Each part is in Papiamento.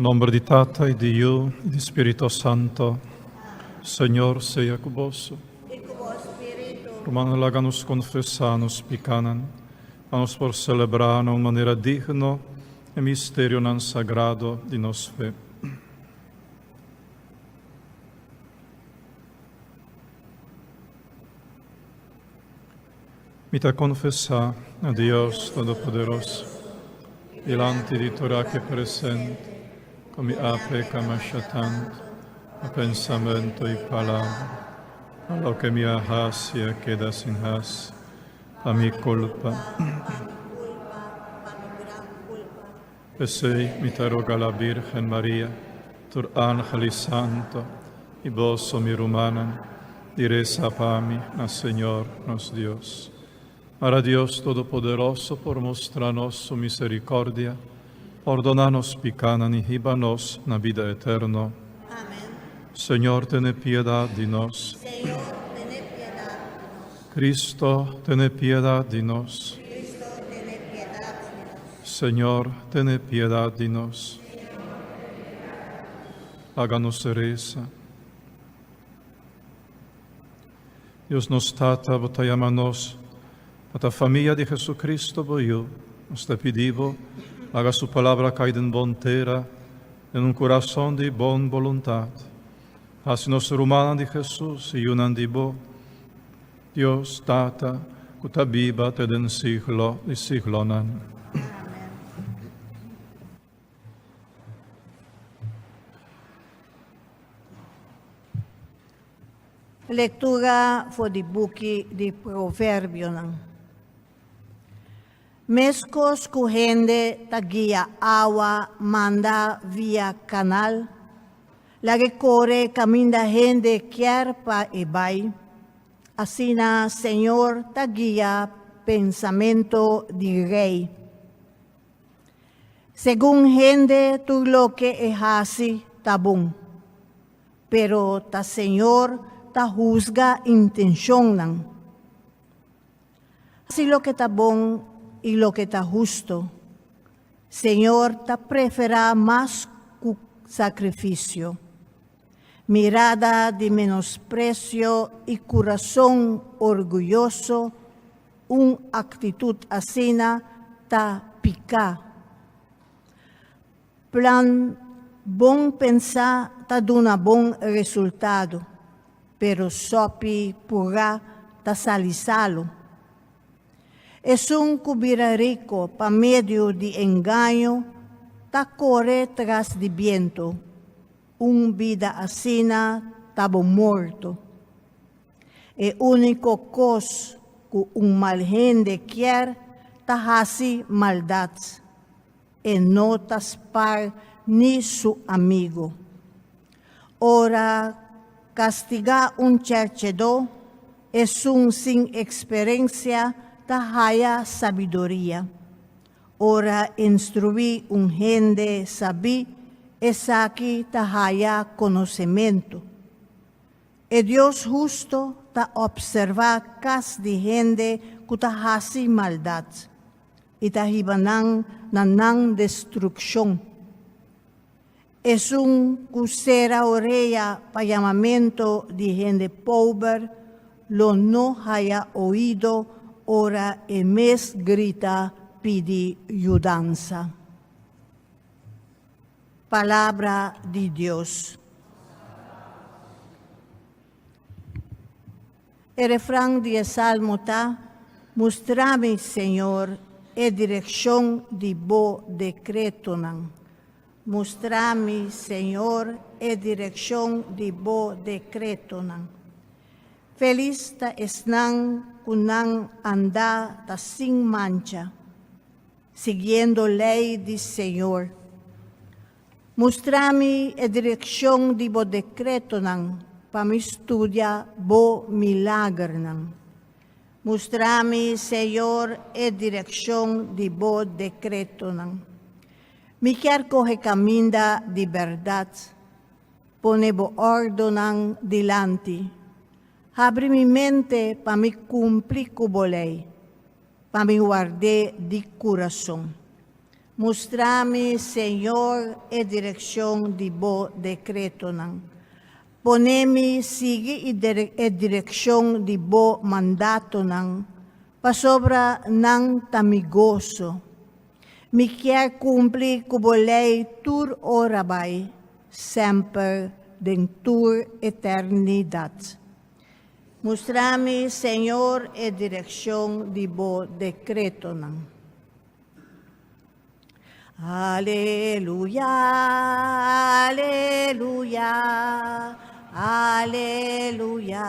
Nomber di Tata y di Yu y di Spirito Santo. Señor sea cu boso. I ku bo spiritu. Rumannan, laga nos confesa nos picanan, pa nos por celebra na un manera digno e misterionan sagrado di nos fe. Mi ta konfesá na Dios Todopoderoso, dilanti di tur aki presente, ku mi a peka masha tantu na pensamentu i palabra, pa loke mi a hasi a keda sin hasi, pa mi kulpa. P'esei mi ta roga la Bírgen Maria, tur ángel i santo, i boso, mi rumannan, di resa pa mi na Señor nos Dios. Mara Dios Todopoderoso por mustra nos su misericordia, pordona nos picanan i hiba nos na bida eterno. Amen. Señor, tene piedad di nos. Señor, tene piedad di nos. Cristo, tene piedad di nos. Cristo, tene piedad di nos. Señor, tene piedad di nos. Laga nos resa. Dios nos Tata, bo ta yama nos pa ta famia di Jesucristo, bo Yu. Nos ta pidi bo, laga su palabra kai den bon tera, den un kurason di bon boluntat. Hasi nos rumannan di Jesus i yunan di bo. Dios Tata, ku ta biba te den siglo di siglonan. Lektura for di buki di Proverbionan. Meskos ku hende ta guia awa manda via kanal, laga e kore kaminda hende kier pa e bai, asina Señor ta guia pensamento di rei. Segun hende tur loke e hasi ta bon, pero ta Señor ta husga intenshonnan. Hasi loke ta bon i loke ta husto. Señor ta preferá mas ku sakrifisio. Mirada di menospresio i kurason orguyoso, un aktitut asina ta piká. Plan bon pensá ta duna bon resultado, pero sòpi purá ta sali salu. Esun ku bira riko pa medio di engaño ta kore tras di bientu, un bida asina ta bo morto. E úniko kos ku un mal hende kier ta hasi maldat. E no ta spar ni su amigu. Ora kastigá un chèrchedó, esun sin eksperensia ta haya sabiduria. Ora instruí un hende sabí, esaki ta haya konosementu. E Dios husto ta opservá kas di hende ku ta hasi maldat. I ta hiba nan na nan destrukshon. Esun ku sera orea pa yamamentu di hende pober lo no haya oido ora e mes grita pidi yudansa. Palabra di Dios. E refran di e salmo ta, Mustra mi, Señor, e direkshon di bo dekretonan. Mustra mi, Señor, e direkshon di bo dekretonan. Felis ta esnan ku nan andá ta sin mancha, siguiendo lei di Señor. Mustra mi e direkshon di bo dekretonan pa mi studia bo milagernan. Mustra mi, Señor, e direkshon di bo dekretonan. Mi kier kohe kaminda di bèrdat. Pone bo òrdunan dilanti. Habri mi mente pa mi kumpli ku bo lei, pa mi ward'é di kurason. Mustra mi, Señor, e direkshon di bo dekretonan. Pone mi sigui e direkshon di bo mandatonan, pasobra nan ta mi goso. Mi kier kumpli ku bo lei tur ora bai, semper den tur eternidat. Mustra mi, Señor, e direkshon di bo dekretonan. Aleluya, aleluya, aleluya,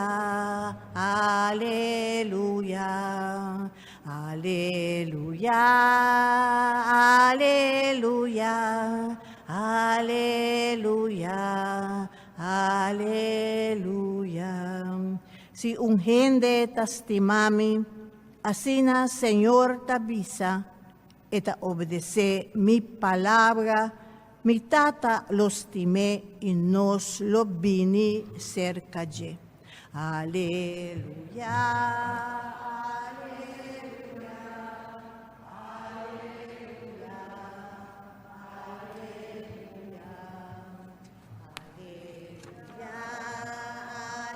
aleluya, aleluya, aleluya, aleluya, aleluya. Si un hende ta stima mi, asina Señor ta bisa, E ta obedesé mi palabra, mi Tata lo stim'é i nos lo bini serka dje. Aleluya, aleluya, aleluya, aleluya,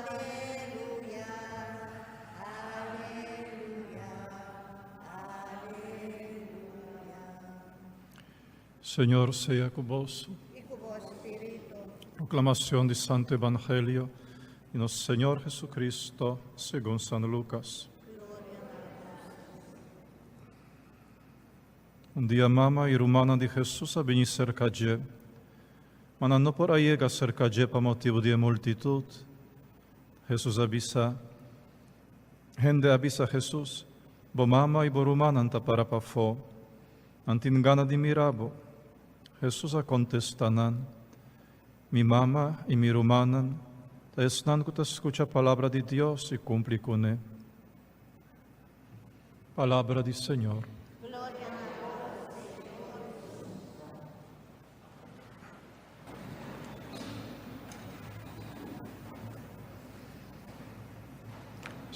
aleluya, aleluya, aleluya. Señor sea cu boso. Y cu bo spiritu. Proclamación di Santo Evangelio di nos Señor Jesucristo segun San Lucas. Un dia mama y rumannan di Jesús a bini cerca dje, ma nan no por a yega cerca dje pa motibu di e multitud. Jesús a bisa, Hende a bisa Hesus, Bo mama i bo rumannan ta para pafó. Nan tin gana di mira bo. Hesus a kontestá nan, Mi mama i mi rumannan ta esnan ku ta skucha palabra di Dios i kumpli kuné. Palabra di Señor.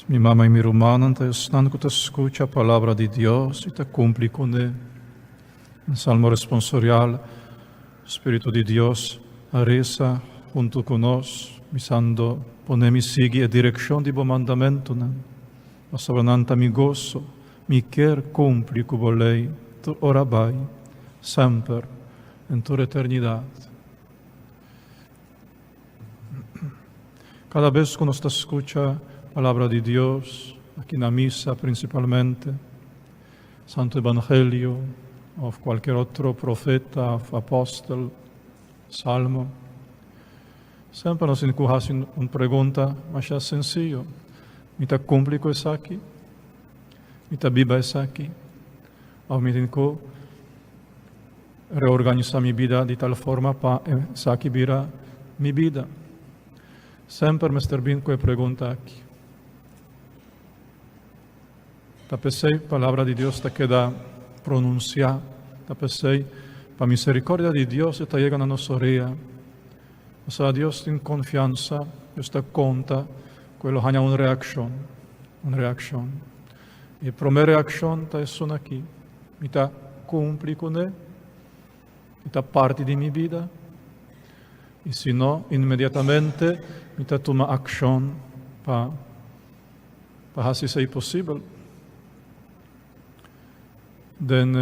Mi mama i mi rumannan ta esnan ku ta skucha palabra di Dios i ta kumpli kuné. Un salmo responsorial, Spiritu di Dios a resa huntu ku nos, bisando, Pone mi sigui e direkshon di bo mandamentunan, pasobra nan ta mi goso. Mi kier kumpli ku bo lei tur ora bai, semper, en tur eternidat. Kada bes ku nos ta skucha Palabra di Dios, aki na misa prinsipalmente, Santo Evangelio òf kualkier otro profeta òf apòstel, salmo, semper nos tin ku hasi un pregunta masha sensiyo, Mi ta kumpli ku esaki? Mi ta biba esaki? Òf mi tin ku reorganisá mi bida di tal forma pa esaki bira mi bida? Semper mester bin ku e pregunta aki. Ta p'esei Palabra di Dios ta keda pronunsiá, ta p'esei pa misericordia di Dios e ta yega na nos orea. Pasobra Dios tin konfiansa, Dios ta konta ku e lo haña un reakshon, un reakshon. E promé reakshon ta esun aki, Mi ta kumpli kuné? Mi ta parti di mi bida? I si no, inmediatamente mi ta tuma akshon pa pa hasi esei posibel. Den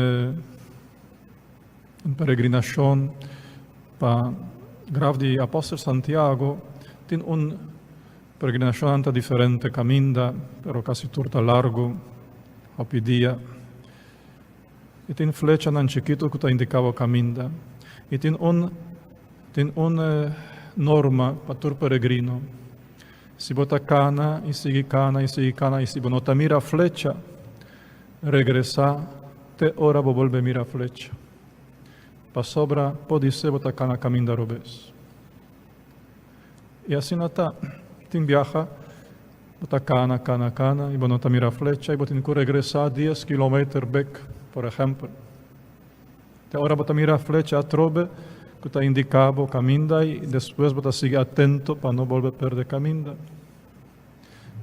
un peregrinashon pa graf di Apòstel Santiago tin un peregrinashonnan ta diferente kaminda, pero kasi tur ta largu, hopi dia. I tin flechanan chikitu ku ta indiká bo kaminda. I tin un tin un norma pa tur peregrino. Si bo ta kana i sigui kana i sigui kana i si bo no ta mira flecha, regresá te ora bo bolbe mira flecha. Pasobra podisé bo ta kana kaminda robes. I asina ta, tin biaha bo ta kana, kana, kana i bo no ta mira flecha i bo tin ku regresá dies kilometer bek, por ehèmpel. Te ora bo ta mira flecha atrobe ku ta indiká bo kaminda i despues bo ta sigui atento pa no bolbe pèrdè kaminda.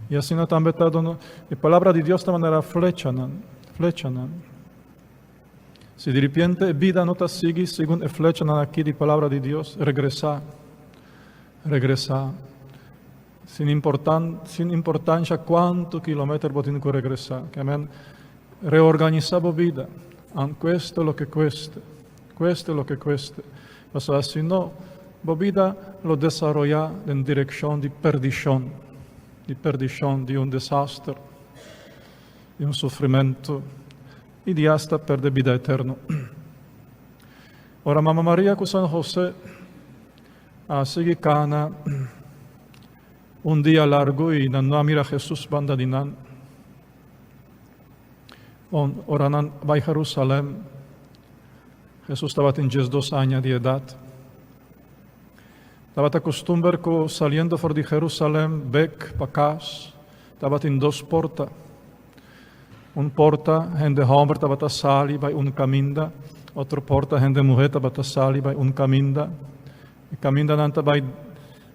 I asina tambe ta duna e palabra di Dios ta manera flechanan, flechanan. Si diripiente e bida no ta sigui segun e flechanan aki di Palabra di Dios, regresá. Regresá. Sin importan, sin importancia cuanto kilometer bo tin cu regresá. Ke men, reorganisá bo bida. An cueste lo que cueste. Cueste lo que cueste. Pasobra si no, bo bida lo desaroyá den direccion di perdicion, di perdicion, di un desaster, di un sufrimento i di asta perde bida eterno. Ora Mama Maria cu San Jose a sigui cana un dia largo i nan no a mira Jesus banda di nan. Ora nan bai Jerusalem, Jesus tabatin 12 aña di edad. Tabata costumber cu saliendo for di Jerusalem bek pa cas, tabatin dos porta. Un porta hende homber tabata sali bai un caminda, otro porta hende muher tabata sali bai un caminda. E camindanan ta bai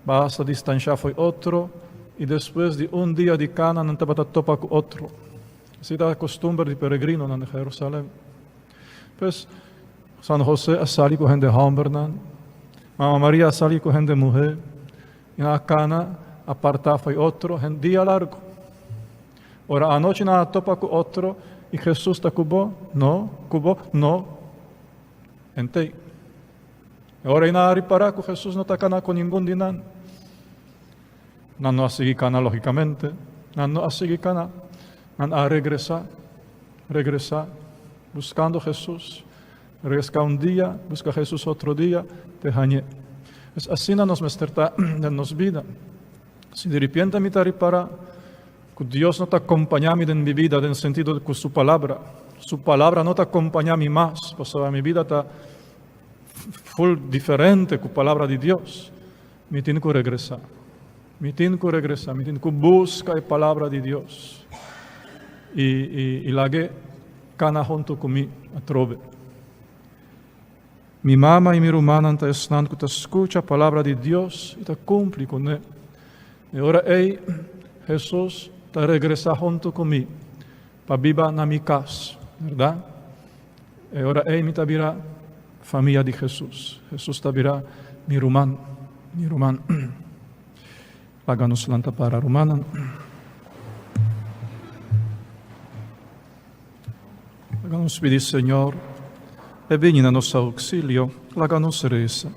basta distancia fo'i otro y despues di un dia di cana nan tabata topa cu otro. Así ta costumber di peregrinonan di Jerusalem. Pues, San Jose a sali cu hende hombernan, Mama Maria a sali cu hende muher, y nan a cana aparta fo'i otro hen dia largo. Ora anochi nan a topa cu otro y Jesus ta cu bo? No. Cu bo? No. Entei. E ora ei nan a ripara cu Jesus no ta cana cu ningun di nan. Nan no a sigui cana logicamente. Nan no a sigui cana. Nan a regresa, regresa, buscando Jesus. Regresca un dia, busca Jesus otro dia, te hañ'e. Es asina nos mester ta den nos bida. Si di ripiente mi ta ripara cu Dios no ta acompaña mi den mi bida den sentido cu su palabra, su palabra no ta acompaña mi mas, pasobra mi bida ta full diferente cu palabra di Dios, mi tin cu regresa. Mi tin cu regresa, mi tin cu busca e palabra di Dios y, y, y lag'e cana hunto cu mi atrobe. Mi mama i mi rumannan ta esnan ku ta skucha palabra di Dios i ta kumpli kuné. E ora ei, Hesus ta regresá huntu ku mi pa biba na mi kas, bèrdat? E ora ei mi ta bira famia di Hesus. Hesus ta bira mi ruman, mi ruman. Laga nos lanta para, rumannan. Laga nos pidi Señor e bini na nos auxilio. Laga nos resa.